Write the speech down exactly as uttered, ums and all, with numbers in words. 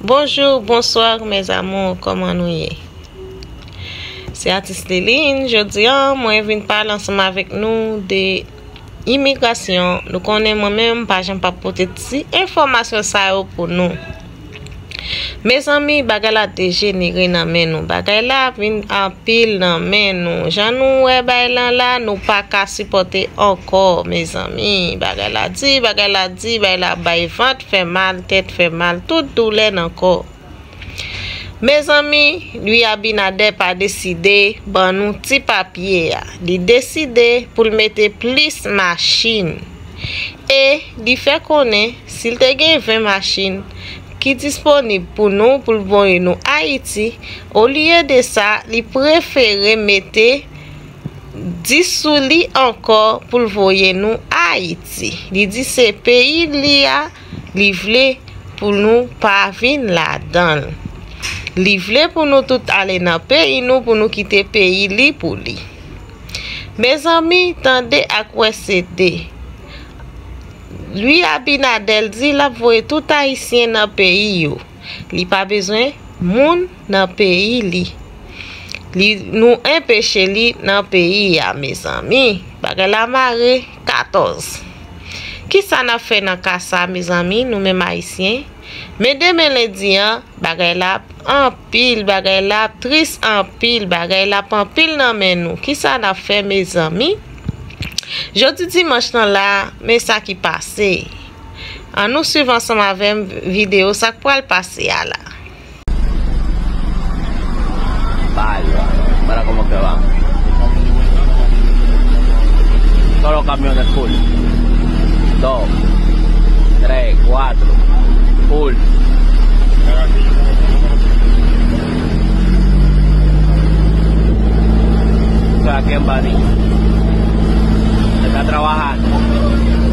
Bonjou, bonswa, mes amours, kòman nou ye? Se atis Liline, jodi a, mwen vin pale ansanm avèk nou de imigrasyon. Nou konnen mwen menm, m pa janm pa pote ti enfòmasyon sa yo pou nou. Mezanmi, bagay la dejenere nan men nou. Bagay la vin anpil nan men nou. Jan nou wè bagay lan la, nou pa ka sipòte ankò, mezanmi. Bagay la di, bagay la di, bagay la bay vant fè mal, tèt fè mal, tout doulè nan kò. Mezanmi, Luis Abinader pa deside ban nou ti papye a. Li deside pou l mete plis machin. E li fè konnen, si l te gen ven machin ki disponib pou nou, pou l voye nou Ayiti, olye de sa, li prefere mete dis sou li ankò pou l voye nou Ayiti. Li di se peyi li a, li vle pou nou pa vin ladan l. Li vle pou nou tout ale nan peyi nou, pou nou kite peyi li pou li. Mezanmi, tande ak wè se de. Luis Abinader di l ap voye tout Ayisyen nan peyi yo. Li pa bezwen moun nan peyi li. Li, nou enpeche li nan peyi a, mezanmi. Bagay la mare katòz. Kisa n ap fè nan ka sa, mezanmi, nou menm Ayisyen? Men demen lendi an, bagay la ap anpil, bagay la ap tris anpil, bagay la ap anpil nan men nou. Kisa n ap fè, mezanmi? Jodi dimanch lan la, men sa ki pase. Ann nou swiv ansanm avè m videyo sa k pral pase a la. Bárbaro. Mira cómo que va. Todos los camiones full. Dos, tres, cuatro. Full. O sea, ¿quién va a mí? Está trabajando.